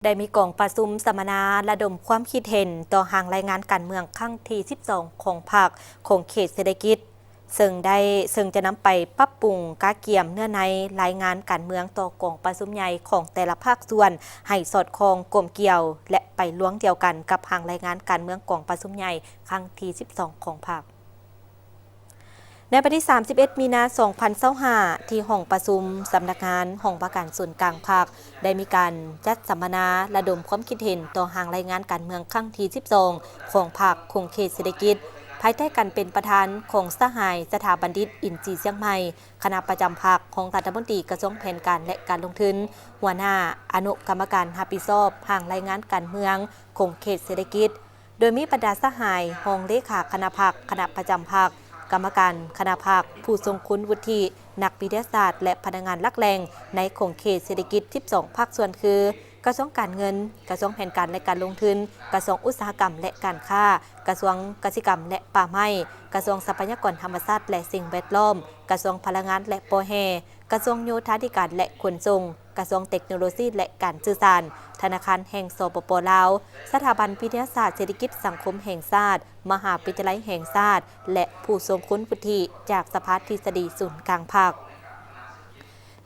ໄດ້ມີກອງປະຊຸມສຳມະນາລະດົມຄວາມຄິດເຫັນຕໍ່ຮ່າງລາຍງານການເມືອງຄັ້ງທີສິບສອງຂອງພັກຂົງເຂດເສດຖະກິດ ເຊິ່ງໄດ້ ເຊິ່ງຈະນຳໄປປັບປຸງກະກຽມເນື້ອໃນລາຍງານການເມືອງຕໍ່ກອງປະຊຸມໃຫຍ່ຂອງແຕ່ລະພາກສ່ວນໃຫ້ສອດຄ່ອງກົມກຽວ ແລະ ໄປລວງດຽວກັນກັບຮ່າງລາຍງານການເມືອງກອງປະຊຸມໃຫຍ່ຄັ້ງທີສິບສອງຂອງພັກ. ໃນວັນທີສາມສິບເອັດ ມີນາ ສອງພັນຊາວຫ້າ ທີ່ຫ້ອງປະຊຸມສຳນັກງານຫ້ອງວ່າການສູນກາງພັກ ໄດ້ມີການຈັດສຳມະນາລະດົມຄວາມຄິດເຫັນຕໍ່ຮ່າງລາຍງານການເມືອງຄັ້ງທີສິບສອງຂອງພັກຂົງເຂດເສດຖະກິດ ພາຍໃຕ້ການເປັນປະທານຂອງສະຫາຍສະຖາບັນດິດ ອິນຊີຊຽງໃໝ່ ຄະນະປະຈຳພັກ, ຮອງລັດຖະມົນຕີກະຊວງແຜນການ ແລະ ການລົງທຶນ, ຫົວໜ້າອະນຸກຳມະການຮັບຜິດຊອບຮ່າງລາຍງານການເມືອງຂົງເຂດເສດຖະກິດ ໂດຍມີບັນດາສະຫາຍຮອງເລຂາຄະນະພັກ, ຄະນະປະຈຳພັກ, ກຳມະການຄະນະພັກ, ຜູ້ຊົງຄຸນວຸດທິ, ນັກວິທະຍາສາດ ແລະ ພະນັກງານຫຼັກແຫຼ່ງໃນຂົງເຂດເສດຖະກິດສິບສອງພາກສ່ວນຄື ກະຊວງການເງິນ, ກະຊວງແຜນການ ແລະ ການລົງທຶນ, ກະຊວງອຸດສາຫະກຳ ແລະ ການຄ້າ, ກະຊວງກະສິກຳ ແລະ ປ່າໄມ້, ກະຊວງຊັບພະຍາກອນທຳມະຊາດ ແລະ ສິ່ງແວດລ້ອມ, ກະຊວງພະລັງງານ ແລະ ບໍ່ແຮ່, ກະຊວງໂຍທາທິການ ແລະ ຂົນສົ່ງ, ກະຊວງເຕັກໂນໂລຊີ ແລະ ການສື່ສານ, ທະນາຄານແຫ່ງ ສປປ ລາວ, ສະຖາບັນວິທະຍາສາດເສດຖະກິດສັງຄົມແຫ່ງຊາດ, ມະຫາວິທະຍາໄລແຫ່ງຊາດ ແລະ ຜູ້ຊົງຄຸນວຸດທິຈາກສະພາທິດສະດີສູນກາງພັກ.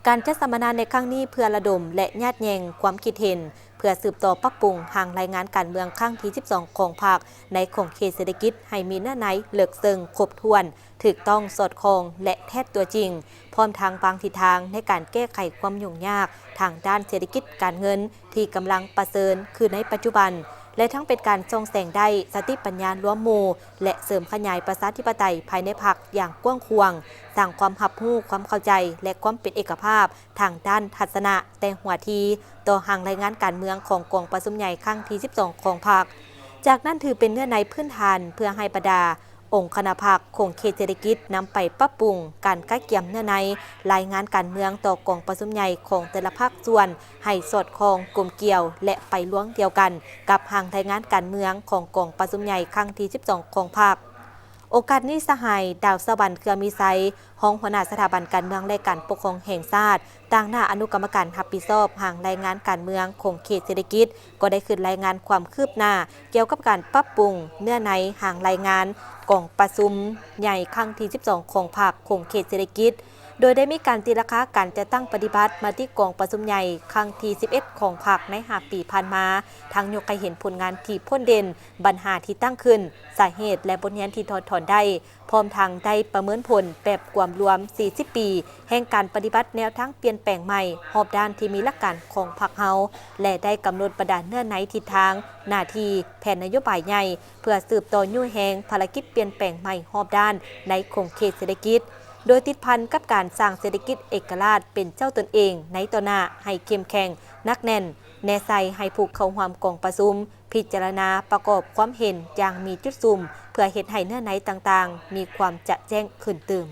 ການຈັດສຳມະນາໃນຄັ້ງນີ້ເພື່ອລະດົມ ແລະ ຍາດແຍ່ງຄວາມຄິດເຫັນ ເພື່ອສືບຕໍ່ປັບປຸງຮ່າງລາຍງານການເມືອງຄັ້ງທີສິບສອງຂອງພັກ ໃນຂົງເຂດເສດຖະກິດໃຫ້ມີເນື້ອໃນເລິກເຊິ່ງ, ຄົບຖ້ວນ, ຖືກຕ້ອງ, ສອດຄ່ອງ ແລະ ແທດຕົວຈິງ, ພ້ອມທັງວາງທິດທາງໃນການແກ້ໄຂຄວາມຫຍຸ້ງຍາກທາງດ້ານເສດຖະກິດການເງິນທີ່ກຳລັງປະເຊີນຄືໃນປັດຈຸບັນ ແລະ ທັງເປັນການສ່ອງແສງໄດ້ສະຕິປັນຍາລວມໝູ່ ແລະ ເສີມຂະຫຍາຍປະຊາທິປະໄຕພາຍໃນພັກຢ່າງກວ້າງຂວາງ, ສ້າງຄວາມຮັບຮູ້, ຄວາມເຂົ້າໃຈ ແລະ ຄວາມເປັນເອກະພາບທາງດ້ານທັດສະນະແຕ່ຫົວທີຕໍ່ຮ່າງລາຍງານການເມືອງຂອງກອງປະຊຸມໃຫຍ່ຄັ້ງທີສິບສອງຂອງພັກ. ຈາກນັ້ນຖືເປັນເນື້ອໃນພື້ນຖານເພື່ອໃຫ້ບັນດາ ອົງຄະນະພັກຂົງເຂດເສດຖະກິດນຳໄປປັບປຸງການກະກຽມເນື້ອໃນລາຍງານການເມືອງຕໍ່ກອງປະຊຸມໃຫຍ່ຂອງແຕ່ລະພາກສ່ວນໃຫ້ສອດຄ່ອງກົມກຽວ ແລະ ໄປລວງດຽວກັນກັບຮ່າງລາຍງານການເມືອງຂອງກອງປະຊຸມໃຫຍ່ຄັ້ງທີສິບສອງຂອງພັກ. ໂອກາດນີ້ ສະຫາຍ ດາວສະຫວັນ ເຄືອມີໄຊ ຮອງຫົວໜ້າສະຖາບັນການເມືອງ ແລະ ການປົກຄອງແຫ່ງຊາດ ຕາງໜ້າອະນຸກຳມະການຮັບຜິດຊອບຮ່າງລາຍງານການເມືອງຂົງເຂດເສດຖະກິດ ກໍໄດ້ຂຶ້ນລາຍງານຄວາມຄືບໜ້າກ່ຽວກັບການປັບປຸງເນື້ອໃນຮ່າງລາຍງານກອງປະຊຸມໃຫຍ່ຄັ້ງທີສິບສອງຂອງພັກຂົງເຂດເສດຖະກິດ ໂດຍໄດ້ມີການຕີລາຄາການຈັດຕັ້ງປະຕິບັດມະຕິກອງປະຊຸມໃຫຍ່ຄັ້ງທີສິບເອັດຂອງພັກໃນຫ້າປີຜ່ານມາ, ທັງຍົກໃຫ້ເຫັນຜົນງານທີ່ພົ້ນເດັ່ນ, ບັນຫາທີ່ຕັ້ງຂຶ້ນ, ສາເຫດ ແລະ ບົດຮຽນທີ່ຖອດຖອນໄດ້, ພ້ອມທັງໄດ້ປະເມີນຜົນແບບກວມລວມສີ່ສິບປີແຫ່ງການປະຕິບັດແນວທາງປ່ຽນແປງໃໝ່ຮອບດ້ານທີ່ມີຫຼັກການຂອງພັກເຮົາ ແລະ ໄດ້ກຳນົດບັນດາເນື້ອໃນ, ທິດທາງ, ໜ້າທີ່, ແຜນນະໂຍບາຍໃຫຍ່ ເພື່ອສືບຕໍ່ຍູ້ແຮງພາລະກິດປ່ຽນແປງໃໝ່ຮອບດ້ານໃນຂົງເຂດເສດຖະກິດ ໂດຍຕິດພັນກັບການສ້າງເສດຖະກິດເອກະລາດເປັນເຈົ້າຕົນເອງໃນຕໍ່ໜ້າໃຫ້ເຂັ້ມແຂງ, ໜັກແໜ້ນ, ແນໃສ່ໃຫ້ຜູ້ເຂົ້າຮ່ວມກອງປະຊຸມ ພິຈາລະນາປະກອບຄວາມເຫັນຢ່າງມີຈຸດສຸມ ເພື່ອເຮັດໃຫ້ເນື້ອໃນຕ່າງໆມີຄວາມຈະແຈ້ງຂຶ້ນຕື່ມ.